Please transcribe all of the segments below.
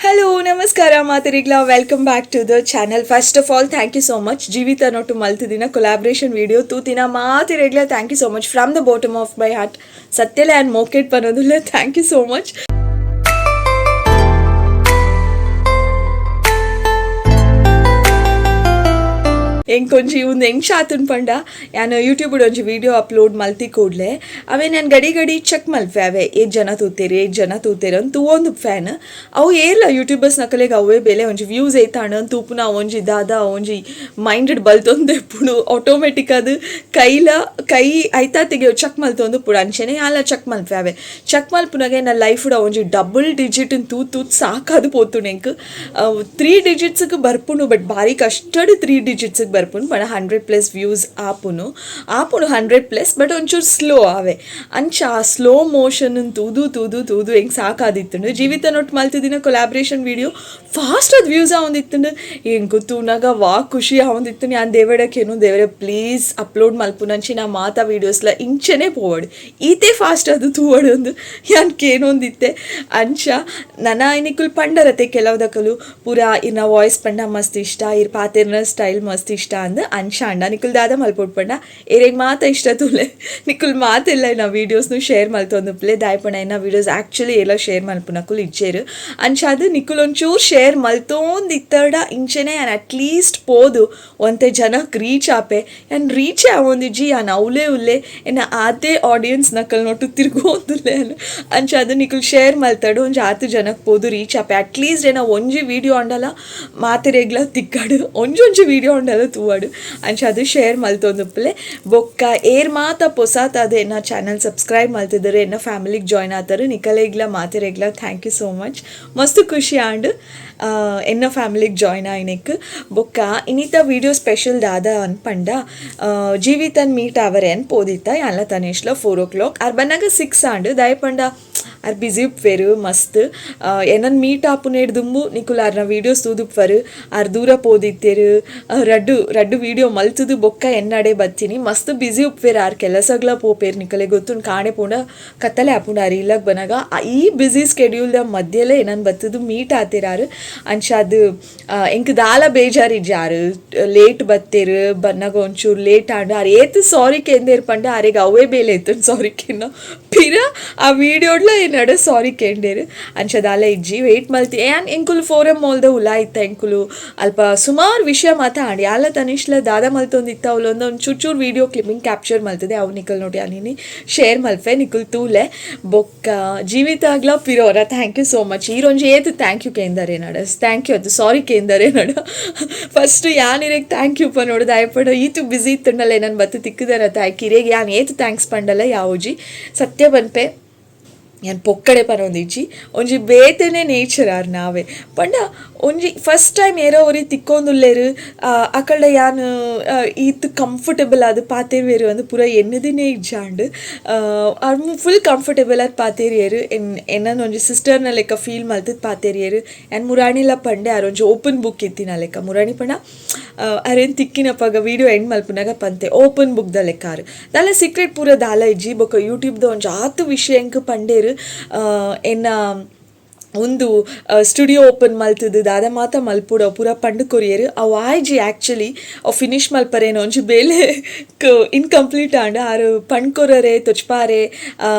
Hello ನಮಸ್ಕಾರ ಮಾತರಿಗ್ಲ, welcome back to the channel. First of all, thank you so much. ಜೀವಿತ ನೊಟ್ಟು ಮಲ್ತಿದಿನ collaboration video ತೂತಿನ ಮಾತಿರೆಗ್ಲ thank you so much from the bottom of my heart. ಸತ್ಯಲೆ and ಮೋಕೆಟ್ ಬರೋದಿಲ್ಲ, thank you so much. ಎಂಕೊಂಜಿ ಒಂದು ಎಂಚ ಆತುನ್ ಪಂಡ, ಯಾನ್ ಯೂಟ್ಯೂಬ್ ಒಂಜಿ ವಿಡಿಯೋ ಅಪ್ಲೋಡ್ ಮಲ್ತಿ ಕೂಡ್ಲೆ ಅವೇ ನಾನು ಗಡಿ ಗಡಿ ಚೆಕ್ ಮಲ್ಪೆ, ಅವೇ ಏತ್ ಜನ ತೂತೇರು, ಏತ್ ಜನ ತೂತೇರು ಅಂತ ತೂವೊಂದು ಫ್ಯಾನ್. ಅವು ಏರ್ಲ ಯೂಟ್ಯೂಬರ್ಸ್ ನಕಲೆಗ್ ಅವೇ ಬೇಲೆ, ಒಂಜಿ ವ್ಯೂಸ್ ಏತಾಂಡ್ ಅಂತ ತೂಪುನ ಒಂಜಿ ದಾದ ಒಂಜಿ ಮೈಂಡೆಡ್ ಬಲ್ತೊಂದು ಇಪ್ಪುಂಡು. ಆಟೋಮೆಟಿಕ್ ಅದು ಕೈಲ ಕೈ ಐತಾತಿಗೆ ಚೆಕ್ ಮಲ್ತೊಂದು ಪುಡು. ಅಂಚೆನೆ ಯಾನ್ಲ ಚೆಕ್ ಮಲ್ಪೆ. ಅವೇ ಚೆಕ್ ಮಲ್ಪುನಾಗ ಎನ್ನ ಲೈಫ್ ಒಂಜಿ ಡಬಲ್ ಡಿಜಿಟ್ ತೂತ್ ತೂತ್ ಸಾಕಾದ್ ಪೋತುಂಡು ಎಂಕ್. 3 ಡಿಜಿಟ್ಸ್ಗೆ ಬರ್ಪುಂಡು, ಬಟ್ ಬಾರಿ ಕಷ್ಟಡ್ 3 ಡಿಜಿಟ್ಸ್ಗೆ ಬರ್ಪುಂಡು. ಪಂಡ 100+ ವ್ಯೂಸ್ ಆಪುನು ಆಪುಂಡು, 100+, ಬಟ್ ಒಂಚೂರು ಸ್ಲೋ ಆವೆ. ಅಂಚ ಆ ಸ್ಲೋ ಮೋಷನ್ ತೂದು ತೂದು ತೂದು ಎಂಕ್ ಸಾಕಾದಿತ್ತುಂಡು. ಜೀವಿತ ನೊಟ್ಟು ಮಲ್ತಿದಿನ collaboration video fast ಅದು ವ್ಯೂಸ್ ಆವೊಂದಿತ್ತುಂಡು. ಎಂಕ್ ತೂನಾಗ ವಾ ಖುಷಿ ಆವೊಂದಿತ್ತುಂಡು. ಯಾನ್ ದೇವೆಡಕೇನು, ದೇವರೇ ಪ್ಲೀಸ್ ಅಪ್ಲೋಡ್ ಮಲ್ಪುನಂಚಿ ನಾ ಮಾತಾ ವೀಡಿಯೋಸ್ಲ ಇಂಚೆನೆ ಪೋವಡ್, ಈತೆ ಫಾಸ್ಟ್ ಅದು ತೂವಡ್ ಅಂದ್ ಯಾನ್ ಕೇನೊಂದಿತ್ತೆ. ಅಂಚ ನನ ನಿಕುಲ್ ಪಂಡರತೆ ಕೆಲವುದಕಲು ಪೂರಾ ಇರ್ನ ವಾಯ್ಸ್ ಪಂಡ ಮಸ್ತ್ ಇಷ್ಟ, ಇರ್ ಪಾತೆರ್ನ ಸ್ಟೈಲ್ ಮಸ್ತ್ ಇಷ್ಟ ಅಂದ್. ಅಂಚ ಅಂಡ ನಿಕುಲ್ ದಾದ ಮಲ್ಪೊಡು ಪಂಡ, ಏರೆಗ್ ಮಾತ ಇಷ್ಟ ತೂಲೆ, ನಿಕುಲ್ ಮಾತೆಲ್ಲ ಎನ್ನ ವೀಡಿಯೋಸ್ನು ಶೇರ್ ಮಲ್ತೊಂದುಪ್ಪುಲೆ. ದಾಯೆ ಪಂಡ ಎನ್ನ ವೀಡಿಯೋಸ್ ಆ್ಯಕ್ಚುಲಿ ಏಲ ಶೇರ್ ಮಲ್ಪುನಕುಲು ಇಜ್ಜೆರ್. ಅಂಚಾದ್ ನಿಕುಲ್ ಒಂಚೂರು ಶೇರ್ ಮಲ್ತೊಂದಿತ್ತಡ ಇಂಚೆನೆ ಯಾನ್ ಅಟ್ಲೀಸ್ಟ್ ಪೋದು ಒಂತೆ ಜನಕ್ಕೆ ರೀಚ್ ಆಪೆ. ಯಾನ್ ರೀಚ್ ಆವೊಂದಿಜ್ಜಿ, ಯಾನ್ ಅವ್ಲೇ ಉಲ್ಲೆ, ಎನ್ನ ಆತೆ ಆಡಿಯನ್ಸ್ ನಕಲ್ ನೊಟ್ಟು ತಿರ್ಗೋಂದುಲ್ಲೆ ಯಾನ್. ಅಂಚಾದ್ ನಿಕುಲ್ ಶೇರ್ ಮಲ್ತಡು ಒಂಜಿ ಆತ್ ಜನಕ್ಕೆ ಪೋದು ರೀಚ್ ಆಪೆ. ಅಟ್ಲೀಸ್ಟ್ ಎನ್ನ ಒಂಜಿ ವೀಡಿಯೋ ಆಂಡಲ ಮಾತೆರೆಗ್ಲ ತಿಕ್ಕಡು, ಒಂಜೊಂಜಿ ವೀಡಿಯೋ ಆಂಡಲ ತೂವಡು. ಅಂಚಾದ್ ಶೇರ್ ಮಲ್ತೊಂದುಪ್ಪುಲೆ. ಬೊಕ್ಕ ಏರ್ ಮಾತ ಪೊಸಾತಾದ್ ಎನ್ನ ಚಾನಲ್ ಸಬ್ಸ್ಕ್ರೈಬ್ ಮಲ್ತಿದ್ದಾರೆ, ಎನ್ನ ಫ್ಯಾಮಿಲಿಗೆ join ಆತಾರೆ, ನಿಕಲೆಗ್ಲ ಮಾತೆರೆಗ್ಲ thank you so much. ಮಸ್ತ್ ಖುಷಿ ಆಂಡ್ ಎನ್ನ ಫ್ಯಾಮಿಲಿಗೆ ಜಾಯ್ನ್ ಆಯ್ನೆಕ್. ಬೊಕ್ಕ ಇನ್ನಿತ ವೀಡಿಯೋ ಸ್ಪೆಷಲ್ ದಾದ ಅನ್ಪಂಡ, ಜೀವಿತನ್ ಮೀಟ್ ಆವರೆ ಅನ್ ಪೋದಿತ್ತ ಯಾನ್ಲ ತನಿಷ್ಲ 4 o'clock. R ಬನ್ನಾಗ 6 and. ದಾಯೆ ಪಂಡ ಆರ್ ಬಿಸಿ ಉಪ್ಪೇರು ಮಸ್ತ್. ಎನ್ನನ್ ಮೀಟ್ ಆಪುನೇಡ್ ದುಂಬು ನಿಕುಲ್ ಆರ್ನ ವೀಡಿಯೋಸ್ ತೂದುಪ್ಪರು. ಆರ್ ದೂರ ಪೋದಿತ್ತೇರು, ರಡ್ಡು ರಡ್ಡು ವೀಡಿಯೋ ಮಲ್ತುದು ಬೊಕ್ಕ ಎನ್ನಡೆ ಬತ್ತೀನಿ. ಮಸ್ತ್ ಬಿಸಿ ಉಪ್ಪೇರು ಆರ್, ಕೆಲಸಗ್ಲ ಪೋಪೇರು. ನಿಕಲೆ ಗೊತ್ತುಂಡು, ಕಾಣೆ ಪೋಂಡ ಕತ್ತಲೆ ಆಪುಂಡು ಆರ್ ಇಲ್ಲಗ್ ಬನ್ನಾಗ. ಈ ಬಿಸಿ ಸ್ಕೆಡ್ಯೂಲ್ದ ಮಧ್ಯಲೇ ಏನನ್ ಬತ್ತದು ಮೀಟ್ ಆತಿರಾರು. ಅಂಚಾದ್ ಎಂಕ್ ದಾಲ ಬೇಜಾರಿಜ್ಜಿ ಆರು ಲೇಟ್ ಬತ್ತೇರು, ಬನ್ನಾಗ ಒಂಚೂರು ಲೇಟ್ ಆಂಡ್. ಆರ್ ಏತ್ ಸಾರಿ ಕೇಂದೇರ್ ಪಂಡ ಆರೆಗ್ ಅವೇ ಬೇಲೆ ಇತ್ತು ಸಾರಿ ಕೇನ್ನೋ ಪಿರ ಆ ವೀಡಿಯೋಡ್ಲ ಏನಡ ಸಾರಿ ಕೇಂಡೇರು. ಅಂಚ ದಾಲ ಇಜ್ಜಿ, ವೇಟ್ ಮಲ್ತಿ ಏನ್ ಎಂಕುಲು ಫೋರಮ್ ಮಾಲ್ದ ಉಲಾ ಇತ್ತ. ಎಂಕುಲು ಅಲ್ಪ ಸುಮಾರು ವಿಷಯ ಮಾತಾಡಿ ಅಲ್ಲ ತನಿಷ್ಲ ದಾದ ಮಲ್ತೊಂದಿತ್ತ ಅವಲೊಂದು ಒಂದು ಚೂರು ಚೂರು video clipping capture ಮಲ್ತದೆ. ಅವು ನಿಕಲ್ ನೋಡಿ ಅನಿನಿ ಶೇರ್ ಮಲ್ಪೆ, ನಿಕುಲ್ ತೂಲೆ. ಬೊಕ್ಕ ಜೀವಿತ ಆಗ್ಲ ಪಿರೋರ thank you so much. ಈರೊಂಜಿ ಏತ್ thank you ಕೇಂದರೆ Nada, thank you ಅದು ಸಾರಿ ಕೇಂದರೆ ನಡ. ಫಸ್ಟ್ ಯಾನಿರೇಗ್ thank you ಪ ನೋಡು, ದಾಯಪಡ ಈತು ಬಿಸಿ ಇತ್ತುಂಡಲ್ಲ ನನ್ನ ಬತ್ತು ತಿಕ್ಕದರ ತಾಯ್ಕಿ ಇರೇಗ್ ಯಾನ್ ಏತ್ thanks ಪಂಡಲ್ಲ ಯಾವೋಜಿ. ಸತ್ಯ ಬನ್ಪೆ, ಯಾನ್ ಪೊಕ್ಕಡೆ ಪನೊಂದಿಜ್ಜಿ, ಒಂಜಿ ಬೇತೆನೆ ನೇಚರ್ ಆರ್ ನಾವೇ ಪಂಡ ಒಂಜಿ ಫಸ್ಟ್ ಟೈಮ್ ಏರೋ ಒರಿ ತಿಕ್ಕೊಂದುಲ್ಲೇರು, ಅಕಲ್ಡ ಯಾನ್ ಈತ್ ಕಂಫರ್ಟೇಬಲ್ ಆದ್ ಪಾತೆರ್ವೆರ್ ಅಂದ್ ಪೂರ ಎನ್ನುದಿನೇ ಇಜ್ಜಾಂಡ್. ಆರ್ ಫುಲ್ ಕಂಫರ್ಟೇಬಲ್ ಆದ್ ಪಾತೆರಿಯೆರ್. ಎನ್ನನ್ ಒಂಜಿ ಸಿಸ್ಟರ್ನ ಲೆಕ್ಕ ಫೀಲ್ ಮಲ್ತುದ್ ಪಾತೆರಿಯೆರ್. ಯಾನ್ ಮುರಾಣಿಲ ಪಂಡೆ, ಆರ್ ಒಂಜಿ ಓಪನ್ ಬುಕ್ ಇತ್ತಿನ ಲೆಕ್ಕ. ಮುರಾಣಿ ಪಂಡ ಅರೇನ್ ತಿಕ್ಕಿನಪಗ ವೀಡಿಯೋ ಎಂಡ್ ಮಲ್ಪುನಾಗ ಪಂತೆ, ಓಪನ್ ಬುಕ್ ದ ಲೆಕ್ಕ ಆರ್, ದಾಲ ಸೀಕ್ರೆಟ್ ಪೂರ ದಾಲ ಇಜ್ಜಿ. ಬೊಕ್ಕ ಯೂಟ್ಯೂಬ್ ದ ಒಂಜಿ ಆತ್ ವಿಷಯ ಎಂಕ್ ಪಂಡೇರು. ಎನ್ನ ಉಂದು ಸ್ಟುಡಿಯೋ ಓಪನ್ ಮಲ್ತುದು ದಾದ ಮಾತ ಮಲ್ಪುಡ ಪೂರ ಪಂಡು ಕೊರಿಯೆರ್. ಅವು ಆಯ್ಜಿ ಆ್ಯಕ್ಚುಲಿ, ಅವು ಫಿನಿಶ್ ಮಲ್ಪರೇನು ಒಂಜಿ ಬೇಲೆ ಇನ್ಕಂಪ್ಲೀಟ್ ಆಂಡ್. ಆರ್ ಪಂಡ್ ಕೊರರೆ ತೊಚ್ಪಾರೆ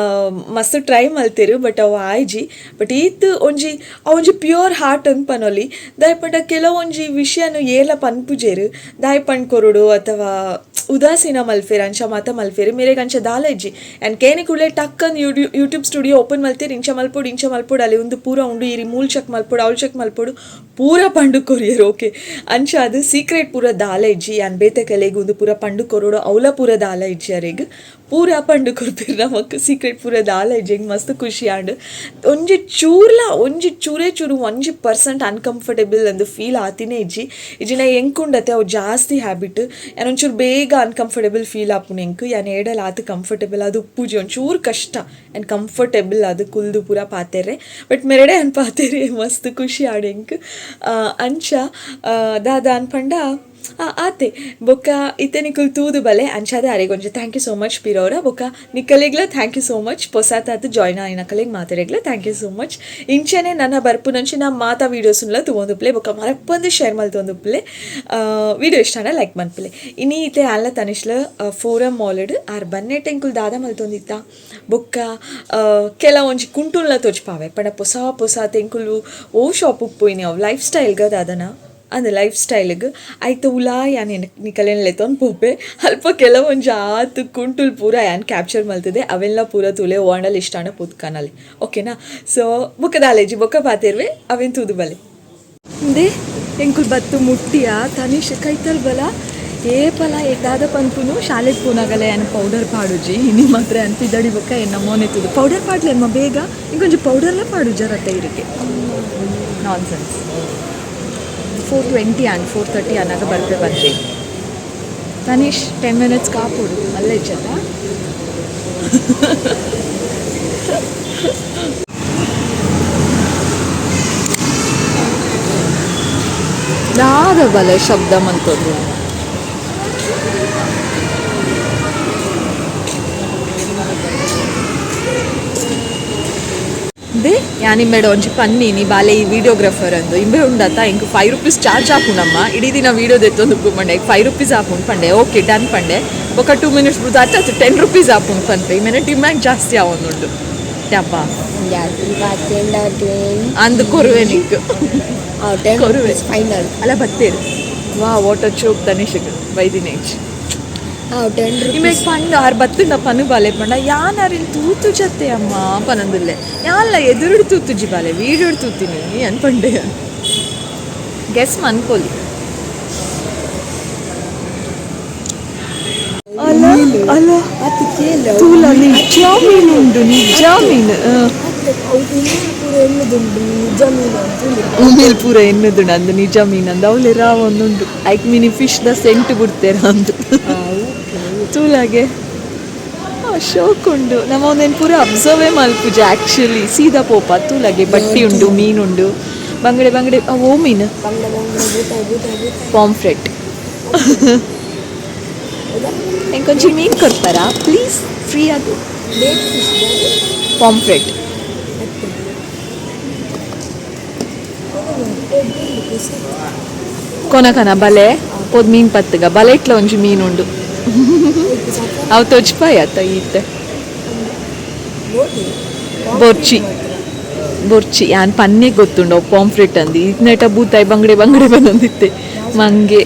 ಮಸ್ತ್ ಟ್ರೈ ಮಲ್ತೆರ್, ಬಟ್ ಅವು ಆಯ್ಜಿ. ಬಟ್ ಈತ್ ಒಂಜಿ ಅವು ಒಂಜಿ ಪ್ಯೂರ್ ಹಾರ್ಟ್ ಅಂದ್ ಪನೊಲಿ. ದಾಯೆ ಪಂಡ ಕೆಲವೊಂಜಿ ವಿಷಯನು ಏಲ ಪನ್ಪುಜೆರ್, ದಾಯೆ ಪಂಡ್ ಕೊರೊಡು ಅಥವಾ ಉದಾಸೀನ ಮಲ್ಪೆರ್, ಅಂಚ ಮಾತ ಮಲ್ಪೆರ್. ಮೇರೆಗ್ ಅಂಚ ದಾಲ ಇಜ್ಜಿ. ಆ್ಯಂಡ್ ಕೇನೆ ಕೂಡ್ಲೆ ಟಕ್ ಅಂದ್ YouTube studio open ಮಲ್ತೆರ್, ಇಂಚ ಮಲ್ಪೊಡು ಇಂಚ ಮಲ್ಪೊಡು, ಅಲ್ಲಿ ಉಂದು ಪೂರ ಉಂಡು, ಈ ಮೂಲ್ ಚೆಕ್ ಮಲ್ಪೊಡು ಅವ್ಲು ಚೆಕ್ ಮಲ್ಪೊಡು ಪೂರ ಪಂಡು ಕೊರಿಯರ್. ಓಕೆ, ಅಂಚ ಅದು ಸೀಕ್ರೆಟ್ ಪೂರ ದಾಲ ಇಜ್ಜಿ. ಯಾನ್ ಬೇತೆ ಕಲೆಗ್ ಉಂದು ಪೂರ ಪಂಡು ಕೊರೊಡು ಅವ್ಲ ಪೂರ ದಾಲ ಇಜ್ಜಿ. ಅರೆಗ್ ಪೂರ ಪಂಡು ಕೊರ್ಪೆರ್ ನಮಕ್, ಸೀಕ್ರೆಟ್ ಪೂರ ದಾಲ ಇಜ್ಜಿ. ಎಂಕ್ ಮಸ್ತ್ ಖುಷಿ ಆಂಡ್. ಒಂಜಿ ಚೂರ್ಲ ಒಂಜಿ ಚೂರೇ ಚೂರು 1% ಅನ್ಕಂಫರ್ಟೇಬಲ್ ಅಂದ್ ಫೀಲ್ ಆತಿನೇ ಇಜ್ಜಿ. ಇಜ್ಜಿನ ಎಂಕುಂಡತೆ ಅವು ಜಾಸ್ತಿ ಹ್ಯಾಬಿಟ್, ಯಾನ್ ಒಂಚೂರು ಬೇಗ ಅನ್ಕಂಫರ್ಟೇಬಲ್ ಫೀಲ್ ಆಪುಂಡು ಎಂಕ್. ಯಾನ್ ಏಡಲ ಆತ್ ಕಂಫರ್ಟೇಬಲ್ ಅದು ಉಪ್ಪುಜಿ, ಒಂಚೂರು ಕಷ್ಟ ಆ್ಯಂಡ್ ಕಂಫರ್ಟೇಬಲ್ ಅದು ಕುಲ್ದು ಪೂರ ಪಾತೆರೆ. ಬಟ್ ಮೆರಡೆ ಅನ್ ಪಾತೆರೆ ಮಸ್ತ್ ಖುಷಿ ಆಂಡ್ ಎಂಕ್. ಅಂಚ ದಾದ ಅನ್ಪಂಡ ಆತೆ ಬೊಕ್ಕ ಇತ್ತೆ ನಿಕುಲು ತೂದು ಬಲೆ. ಅಂಚಾದ ಅರೆಗೊಂಜಿ thank you so much ಪಿರೋರ. ಬೊಕ್ಕ ನಿಕಲೆಗ್ಲ thank you so much. ಪೊಸಾತಾತ್ ಜಾಯ್ನ್ ಆಯಿನಕಲೆಗ್ ಮಾತೆರೆಗ್ಲ thank you so much. ಇಂಚನೆ ನನ್ನ ಬರ್ಪುನಂಚಿನ ಮಾತಾ ವೀಡಿಯೋಸ್ನ್ಲ ತೂವೊಂದುಪ್ಪುಲೆ. ಬೊಕ್ಕ ಮರಪ್ಪಂದು ಶೇರ್ ಮಲ್ತೊಂದುಪ್ಪುಲೆ. ವೀಡಿಯೋ ಇಷ್ಟ ಆಂಡ ಲೈಕ್ ಮನ್ಪುಲೆ. ಇನಿ ಇತ್ತೆ ಅಲ್ಲ ತನಿಷ್ಲ ಫೋರಮ್ ಮಾಲ್ಡ್ ಆರ್ ಬನ್ನೆಟ್ ಎಂಕುಲು ದಾದ ಮಲ್ತೊಂದಿತ್ತ ಬೊಕ್ಕ ಕೆಲವೊಂಜಿ ಕುಂಟುನ್ಲ ತೋಜ್ಪಾವೆ ಪಂಡ ಪೊಸ ಪೊಸ ಎಂಕುಲು ಓ ಶಾಪ್ ಪೋಯಿನಿ ಅವು ಲೈಫ್ ಸ್ಟೈಲ್ಗ ದಾದನ ಅಂದ್ ಲೈಫ್ ಸ್ಟೈಲ್ಗ್ ಐತ ಉಲಾ ಯಾನ್ ನಿಕಲೆನ್ ಲೆತೊಂದು ಪೋಪೆ. ಅಲ್ಪ ಕೆಲವೊಂಜಿ ಆತ್ ಕುಂಟುಲು ಪೂರ ಯಾನ್ ಕ್ಯಾಪ್ಚರ್ ಮಲ್ತದೆ, ಅವೆಲ್ಲ ಪೂರ ತೂಲೆ. ಓಂಡಲ ಇಷ್ಟ ಆಂಡ ಪೋದು ಓಕೆನಾ? ಸೊ ಬೊಕ್ಕ ದಾಲೇಜಿ ಬೊಕ್ಕ ಪಾತೆರ್ವೆ, ಅವೆನ್ ತೂದು ಬಲೆ. ಇಂದೇ ಎಂಕುಲು ಬತ್ತು ಮುಟ್ಟಿಯ. ತನಿಷ್ ಕೈತಲ್ ಬಲ. ಏಪಲ ದಾದ ಪನ್ಪುನು, ಶಾಲೆಗ್ ಪೋನಾಗಲ ಯಾನ್ ಪೌಡರ್ ಪಾಡುಜಿ, ಇನಿ ಮಾತ್ರ ಯಾನ್ ಪಿದಡಿ ಬೊಕ್ಕ ಎನ್ನ ಮೋನೆ ತೂದು ಪೌಡರ್ ಪಾಡ್ಲೆ ಅಮ್ಮ ಬೇಗ. ಇಂಕೊಂಜಿ ಪೌಡರ್ಲ ಪಾಡುಜರತ್ತ ಇರಿಗೆ. ನಾನ್ಸೆನ್ಸ್. 4:20 ಆಂಡ್, 4:30 ಅನ್ನಾಗ ಬರ್ಪೆ ಬಂದೆ. ತನಿಷ್ 10 ಮಿನಿಟ್ಸ್ ಕಾಪುಡು ಅಲ್ಲೇ ಇಚ್ಚತ್ತ. ದಾದ ಬಲೆ ಶಬ್ದ ಮಂತೊಂದು. ದೆ ಯಾನ್ ಇಂಬೆಡ ಒಂಜಿ ಪನ್ನಿ ನೀ ಬಾಲೆ ಈ ವಿಡಿಯೋಗ್ರಾಫರ್ ಅಂದು. ಇಂಬೆ ಉಂಡತ, ಇಂಕ್ 5 ರುಪೀಸ್ ಚಾರ್ಜ್ ಆಪುಂಡಮ್ಮ, ಇಡೀ ದಿನ ವೀಡಿಯೋ ದೆತ್ತೊಂದು ಪಂಡೆ. 5 ರುಪೀಸ್ ಆಪುಂಡು ಪಂಡೆ. ಓಕೆ ಡನ್ ಪಂಡೆ. ಬೊಕ್ಕ 2 ಮಿನಿಟ್ಸ್ ಬುಡ್ದು ಅತ್ತ 10 ರುಪೀಸ್ ಆಪುಂಡು ಪನ್ಪೆ. ಈ ಡಿಮ್ಯಾಂಡ್ ಜಾಸ್ತಿ ಆವೊಂದುಂಡು ಯಪ್ಪ. ಅಂದ್ ಕೊರುವೆ ನಿಕ್. 10 ಕೊರುವೆ. ಫೈನಲ್. ಅಲ್ಲ ಬತ್ತೇರು. ವಾ, ವಾಟರ್ ಚೋಕ್ ತನಿಷಕ್ ಬೈದಿನೇಜ್. 10. ನಿಮಗೆ ಪಂಡ ಆರ್ ಬತ್ತುಂಡ ಪನು ಬಾಲೆ ಪಂಡ, ಯಾನ್ ಅರಿನ್ ತೂತು ಜತ್ತೆ ಅಮ್ಮ ಪನಂದುಲ್ಲೆ. ಯಾನ್ಲ ಎದುರುಡು ತೂತುಜಿ ಬಾಲೆ, ವೀಡಿಯೋಡ್ ತೂತಿನಿ ಅನ್ಪಂಡೆ. ಗೆಸ್ ಮನ್ಪೊಲಿ. ಅಲ್ಲ ಅಲ್ಲ. ಅದು ಕೇಳ. ತೂಲ, ನಿಜ ಮೀನು ಉಂಡು, ನಿಜ ಮೀನು. ಪೂರ ಎಣ್ಣುದುಂಡು ನಿಜ ಮೀನು ಅಂತ. ಉಮೇಲ್ ಪೂರ ಎನ್ನುದುಂಡು ಅಂದು ನಿಜ ಮೀನು ಅಂದು. ಅವಲೆರ ಒಂದುಂಡು ಐಕ್ ಮಿನಿ ಫಿಶ್ the scent ಬಿಡ್ತೇರ ಅಂದು. ತೂಲಾಗೆ ಶೋಕ್ ಉಂಡು. ನಮ್ಮ ಒಂದೇನು ಪೂರ ಅಬ್ಸರ್ವೇ ಮಲ್ಪುಜ ಆ್ಯಕ್ಚುಲಿ, ಸೀದಾ ಪೋಪ. ತೂಲಾಗೆ ಬಟ್ಟಿ ಉಂಡು, ಮೀನುಂಡು, ಬಂಗಡೆ ಬಂಗಡೆ. ಓ ಮೀನು. ಬಂಗಡೆ ಬಂಗಡೆ, ಬೂತಾಯಿ ಬೂತಾಯಿ ಬೂತಾಯಿ. ಪಾಂಫ್ರೆಟ್. ಇಂಕೊಂಚಿ ಮೀನು ಕೊಡ್ತಾರಾ ಪ್ಲೀಸ್, ಫ್ರೀ ಅದು? Late fish. ಪಾಂಫ್ರೆಟ್. ಕೊನಕನ ಬಲೆ ಪೋದ್ ಮೀನು ಪತ್ತುಗ ಬಲೆಟ್ಲ ಒಂಜಿ ಮೀನುಂಡು. ಅವು ತೊಜ್ಪಾಯ ಅತ್ತ ಈತೆ. ಬೊರ್ಚಿ ಬೊರ್ಚಿ. ಯಾನ್ ಪನ್ನೆ ಗೊತ್ತುಂಡು ಅವು ಪಾಂಫ್ರೆಟ್ ಅಂದು. ಇತ್ನೆಟ ಬೂತಾಯಿ ಬಂಗಡೆ ಬಂಗಡೆ ಬಂದೊಂದಿತ್ತೆ ಮಂಗೆ.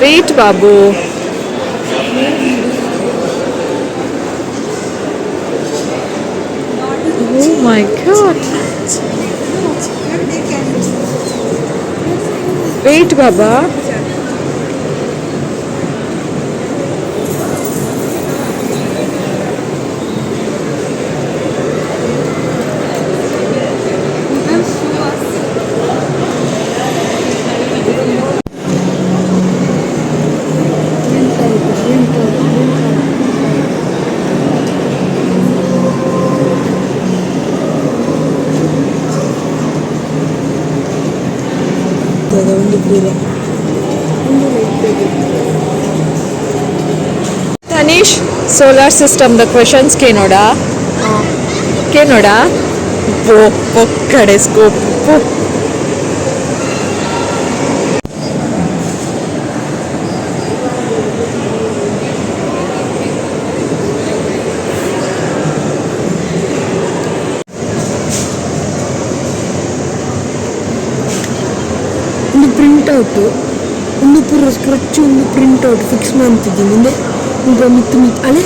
Wait Babu. Oh my God. Wait, Baba. ಒಂದು ಪೂರ Tanish, solar system the questions ಕೇನೋಡ ಕೇನೋಡ. ಪೋ ಪೊಕ್ಕಡೆ ಸ್ಕೋಪ್ ಪೋ. ಒಂದು ಪ್ರಿಂಟ್ ಔಟು, ಒಂದು ಪೂರ ಸ್ಕ್ರೆಚ್, ಒಂದು ಪ್ರಿಂಟ್ ಔಟ್ ಫಿಕ್ಸ್ ಮಾಡ್ತಿದ್ದೀನಿ. ಮುಂದೆ ಮುಲ್ಪ ಮಿತ್ತು ಮಿತ್ತು ಅಲೆ.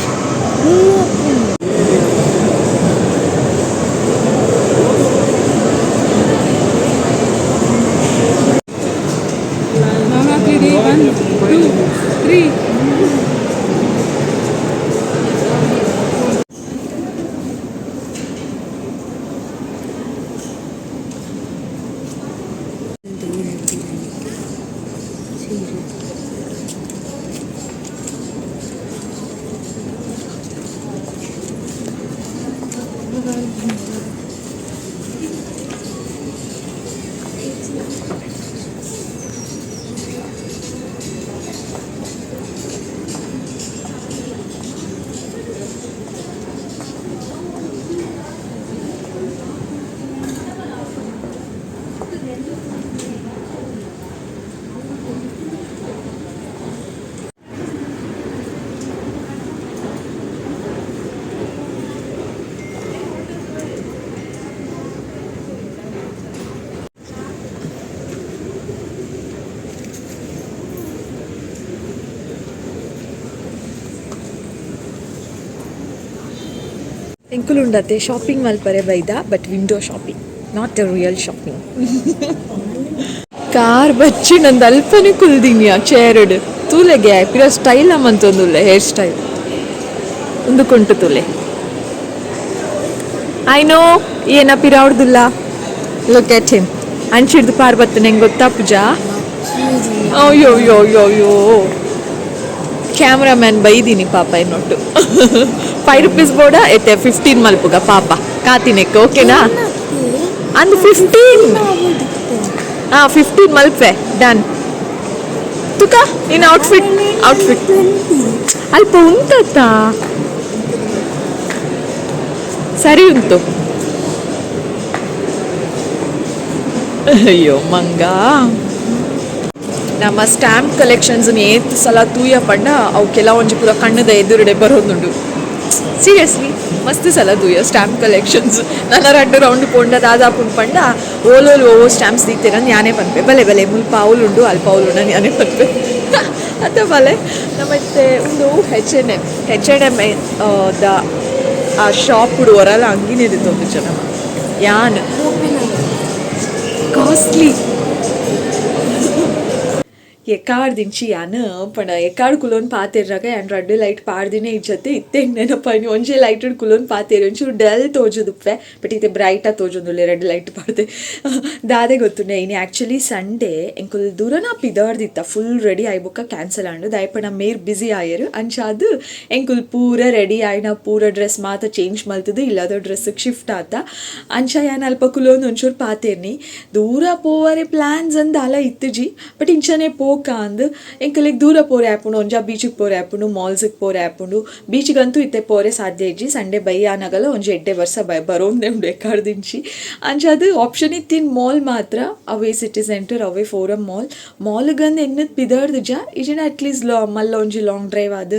One, two, three. ಎಂಕುಲುಂಡತೆ ಶಾಪಿಂಗ್ ಮಲ್ಪರೆ ಬೈದ, but window shopping, not a real shopping. Car ಬಚ್ಚಿ ನಂದು ಅಲ್ಪನೆ ಕುಲ್ದಿನಿ ಆ ಚೇರ್ಡ್. ತೂಲೆಗೆ ಪಿರ ಸ್ಟೈಲ್ ಅಮ್ಮಂತೊಂದುಲ್ಲೆ, ಹೇರ್ ಸ್ಟೈಲ್ ಒಂದು ಕೊಂಟು ತೂಲೆ. I know ಏನ ಪಿರಾವ್ಡ್ದುಲ್ಲ. Look at him. ಅಂಚಿಡ್ದು ಪಾರ್ ಬತ್ತು ನಂಗೆ ಗೊತ್ತಾ ಪೂಜಾ. ಅಯ್ಯೋ ಅಯ್ಯೋ ಅಯ್ಯೋ ಅಯ್ಯೋ, ಕ್ಯಾಮ್ರಾಮ್ಯಾನ್ ಬೈದೀನಿ ಪಾಪ ಇನ್ನೊಟ್ಟು. 5 ರುಪೀಸ್ ಬೋಡ ಎತ್ತೆ 15 ಮಲ್ಪುಗ ಪಾಪ ಕಾತಿನೆಕ್, ಓಕೆನಾ? ಅಂದ್ 15, ಹಾಂ, 15 ಮಲ್ಪೆ, ಡನ್. ತುಕ ಇನ್ ಔಟ್ಫಿಟ್, ಔಟ್ಫಿಟ್ ಅಲ್ಪ ಉಂಟತ್ತ, ಸರಿ ಉಂಟು. ಅಯ್ಯೋ ಮಂಗ. ನಮ್ಮ ಸ್ಟ್ಯಾಂಪ್ ಕಲೆಕ್ಷನ್ಸ್ ಏತ್ ಸಲ ತೂಯ ಪಂಡ ಅವು ಕೆಲವೊಂಜಿ ಪೂರ ಕಣ್ಣದ ಎದುರುಡೆ ಬರೋದುಂಡು. ಸೀರಿಯಸ್ಲಿ, ಮಸ್ತ್ ಸಲ ತೂಯ ಸ್ಟ್ಯಾಂಪ್ ಕಲೆಕ್ಷನ್ಸ್. ನನ್ನ ರಡ್ಡು ರೌಂಡ್ ಪೋಂಡ ದಾದಾಪುಂಡು ಪಂಡ ಓಲೋಲು ಓ ಸ್ಟ್ಯಾಂಪ್ಸ್ ದೀತೇರ ಯಾನೇ ಪನ್ಪೆ, ಬಲೆ ಬಲೆ ಮುಲ್ಪ ಅವ್ಲುಂಡು, ಅಲ್ಪ ಅವ್ಲುಂಡು ಯಾನೇ ಪನ್ಪೆ ಅತ್ತ ಬಲೆ. ನಮ್ಮತ್ತೆ ಒಂದು H and M, H and M the ಆ ಶಾಪ್ ಹೊರಲ್ಲ ಅಂಗಿನೇ ತೊಂದು ಜನ ಯಾನ್ ಕಾಸ್ಟ್ಲಿ. ಎಕ್ಕಾಡ್ದಿಂಚಿ ಯಾನ್ ಪಂಡ ಎಕ್ಕಾಡ್ ಕುಲೋನ್ ಪಾತೆರ್ರಾಗ ಯಾನ್ ರಡ್ಡ್ ಲೈಟ್ ಪಾಡ್ದಿನೇ ಇಜ್ಜತ್ತೆ. ಇತ್ತೆ ನೆನಪಾಯ್ನಿ, ಒಂಜೆ ಲೈಟ್ ಕುಲೋನ್ ಪಾತೆರ್ ಒಂಚೂರು ಡಲ್ ತೋಜುದುಪ್ಪೆ, ಬಟ್ ಇತ್ತೆ ಬ್ರೈಟ್ ತೋಜೊಂದುಲ್ಲೆ ರಡ್ಡ್ ಲೈಟ್ ಪಾಡ್ದೆ. ದಾದೆ ಗೊತ್ತುಂಡೆ, ಇನಿ ಆ್ಯಕ್ಚುಲಿ ಸಂಡೇ. ಎಂಕುಲು ದೂರನ ಪಿದಾಡ್ದಿತ್ತ, ಫುಲ್ ರೆಡಿ ಆಯ್ ಬೊಕ್ಕ ಕ್ಯಾನ್ಸಲ್ ಆಂಡ್. ದಾಯೆಪಂಡ ಮೇರ್ ಬ್ಯುಸಿ ಆಯೆರ್. ಅಂಚಾದ್ ಎಂಕುಲು ಪೂರ ರೆಡಿ ಆಯ್ನ ಪೂರ ಡ್ರೆಸ್ ಮಾತ ಚೇಂಜ್ ಮಲ್ತದು ಇಲ್ಲದ ಡ್ರೆಸ್ಗೆ ಶಿಫ್ಟ್ ಆತ. ಅಂಚ ಯಾನ್ ಅಲ್ಪ ಕುಲೋಂದು ಒಂಚೂರು ಪಾತೆರ್ನಿ. ದೂರ ಪೋವರೆ ಪ್ಲ್ಯಾನ್ಸ್ ಅಂದ್ ದಾಲ ಇತ್ತುಜಿ, ಬಟ್ ಇಂಚನೆ ಪೋಕ ಅಂದ್. ಎಂಕಲೆಗ್ ದೂರ ಪೋರೆ ಆಪುಂಡು, ಒಂಜಾ ಬೀಚಿಗೆ ಪೋರೆ ಆಪುಂಡು, ಮಾಲ್ಸಿಗೆ ಪೋರೆ ಆಪುಂಡು. ಬೀಚಿಗಂತೂ ಇತ್ತೆ ಪೋರೆ ಸಾಧ್ಯ ಇಜ್ಜಿ. ಸಂಡೇ ಬೈ ಆನಗಲ ಒಂಜಿ ಎಡ್ಡೆ ವರ್ಷ ಬೈ ಬರೋಂದೇ ಉಂಡು ಎಕ್ಕಾಡ್ದಿಂಚಿ. ಅಂಚಾದ್ ಆಪ್ಷನ್ ಇತ್ತಿನ ಮಾಲ್ ಮಾತ್ರ, ಅವೇ ಸಿಟಿ ಸೆಂಟರ್, ಅವೇ ಫೋರಮ್ ಮಾಲ್. ಮಾಲ್ಗಂದು ಎನ್ನದ್ ಪಿದಾಡ್ದಿಜ ಇಜಿನ ಅಟ್ಲೀಸ್ಟ್ ಲಾ ಮಲ್ಲ ಒಂಜಿ ಲಾಂಗ್ ಡ್ರೈವ್ ಆದ್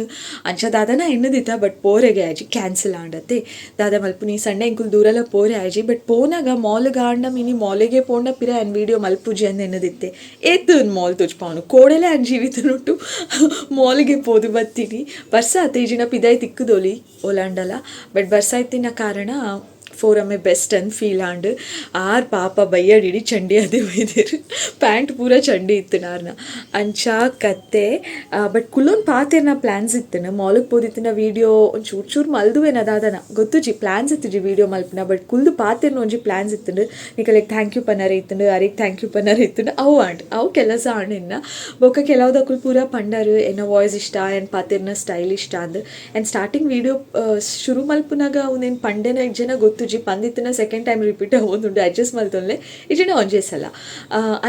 ಅಂಚ ದಾದನ ಎನ್ನದಿತ್ತ, ಬಟ್ ಪೋರೆಗೆ ಆಜಿ, ಕ್ಯಾನ್ಸಲ್ ಆಂಡತ್ತೆ. ದಾದ ಮಲ್ಪುನಿ, ಸಂಡೆ ಎಂಕುಲು ದೂರಲ ಪೋರೆ ಆಜಿ. ಬಟ್ ಪೋನಾಗ ಮಾಲ್ಗ್ ಆಂಡ ಮಿನಿ ಮಾಲಿಗೆ ಪೋಂಡ ಪಿರ ಆ್ಯನ್ ವೀಡಿಯೋ ಮಲ್ಪುಜಿ ಅಂದ್ ಎನ್ನದಿತ್ತೆ. ಏತ್ ಮಾಲ್ ತೋಜ್ಪಾವನು, ಕೋಡೆಲೆ ಆನ್ ಜೀವಿತನುಟ್ಟು ಮಾಲಿಗೆ ಪೋದು ಬತ್ತೀನಿ. ಬರ್ಸ ಇಜಿನ ಪಿದಾಯಿ ತಿಕ್ಕುದೊಲಿ ಓಲಾಂಡಲ, ಬಟ್ ಬರ್ಸ ಇತ್ತಿನ ಕಾರಣ ಫೋರಮ್ಮೆ ಬೆಸ್ಟ್ ಅಂದ್ ಫೀಲ್ ಆಂಡ್. ಆರ್ ಪಾಪ ಬಯ್ಯಡಿಡಿ ಚಂಡಿ ಅದೇ ಬೈದೇರು, ಪ್ಯಾಂಟ್ ಪೂರ ಚಂಡಿ ಇತ್ತು ನಾರ್ನ. ಅಂಚ ಕತ್ತೆ. ಬಟ್ ಕುಲ್ಲೊಂದು ಪಾತೆರ್ನ ಪ್ಲ್ಯಾನ್ಸ್ ಇತ್ತನ. ಮಾಲಿಗೆ ಪೋದಿತ್ತಿನ ವೀಡಿಯೋ ಒಂದು ಚೂರು ಚೂರು ಮಲ್ದುವೇನ ದಾದನ ಗೊತ್ತುಜಿ. ಪ್ಲ್ಯಾನ್ಸ್ ಇತ್ತುಜಿ ವೀಡಿಯೋ ಮಲ್ಪುನ, ಬಟ್ ಕುಲ್ದು ಪಾತೆರ್ನ ಒಂಜಿ ಪ್ಲ್ಯಾನ್ಸ್ ಇತ್ತುಂಡು. ನಿಕಲೆಗ್ thank you ಪನ್ನರೆ ಇತ್ತುಂಡು, ಅರೆಗ್ thank you ಪನ್ನರೆ ಇತ್ತುಂಡು. ಅವು ಆಂಡ್ ಅವು ಕೆಲಸ ಆಂಡ್. ಇನ್ನ ಬೊಕ್ಕ ಕೆಲವುದಕ್ಕುಲು ಪೂರ ಪಂಡರು, ಎನ್ನ ವಾಯ್ಸ್ ಇಷ್ಟ, ಎನ್ ಪಾತೆರ್ನ ಸ್ಟೈಲ್ ಇಷ್ಟ ಅಂದ್. ಆ್ಯಂಡ್ ಸ್ಟಾರ್ಟಿಂಗ್ ವೀಡಿಯೋ ಶುರು ಮಲ್ಪುನಾಗ ಉಂದೇನು ಪಂಡೆನ ಜನ ಗೊತ್ತುಜಿ, ಪಂದಿತ್ತಿನ ಸೆಕೆಂಡ್ ಟೈಮ್ ರಿಪೀಟ್ ಆವೊಂದುಂಡು, ಅಡ್ಜಸ್ಟ್ ಮಲ್ತೊನ್ಲೆ ಇಜಿನ ಒಂಜೇ ಸಲ.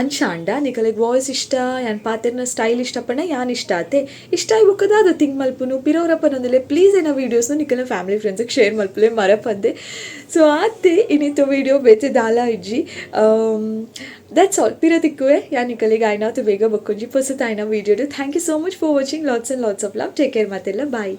ಅಂಚ ಆಂಡ ನಿಕಲೆಗ್ ವಾಯ್ಸ್ ಇಷ್ಟ, ಯಾನ್ ಪಾತೆರ್ನ ಸ್ಟೈಲ್ ಇಷ್ಟ ಪಂಡ ಯಾನ್ ಇಷ್ಟ ಆತೆ. ಇಷ್ಟ ಆಯ್ ಬೊಕ್ಕ ದಾದ ತಿಂಕ್ ಮಲ್ಪುನು, ಪಿರವರ ಪನೊಂದುಲ್ಲೆ, ಪ್ಲೀಸ್ ಏನ ವೀಡಿಯೋಸ್ನು ನಿಕಲ್ನ ಫ್ಯಾಮಿಲಿ ಫ್ರೆಂಡ್ಸಿಗೆ ಶೇರ್ ಮಲ್ಪುಲೆ, ಮರಪಂದೆ. ಸೊ ಆತೆ ಇನ್ನಿತ್ತ ವೀಡಿಯೋ, ಬೇತೆ ದಾಲ ಇಜ್ಜಿ. That's all. ಪಿರ ತಿಕ್ಕುವೆ ಯಾನ್ ನಿಕಲೆಗ್ ಆಯ್ನಾತು ಬೇಗ ಬೊಕ್ಕೊಂಜಿ ಪೊಸತ್ ಆಯ್ನ video. Thank you so much for watching. Lots and lots of love. Take care ಮತ್ತೆಲ್ಲ. ಬಾಯ್.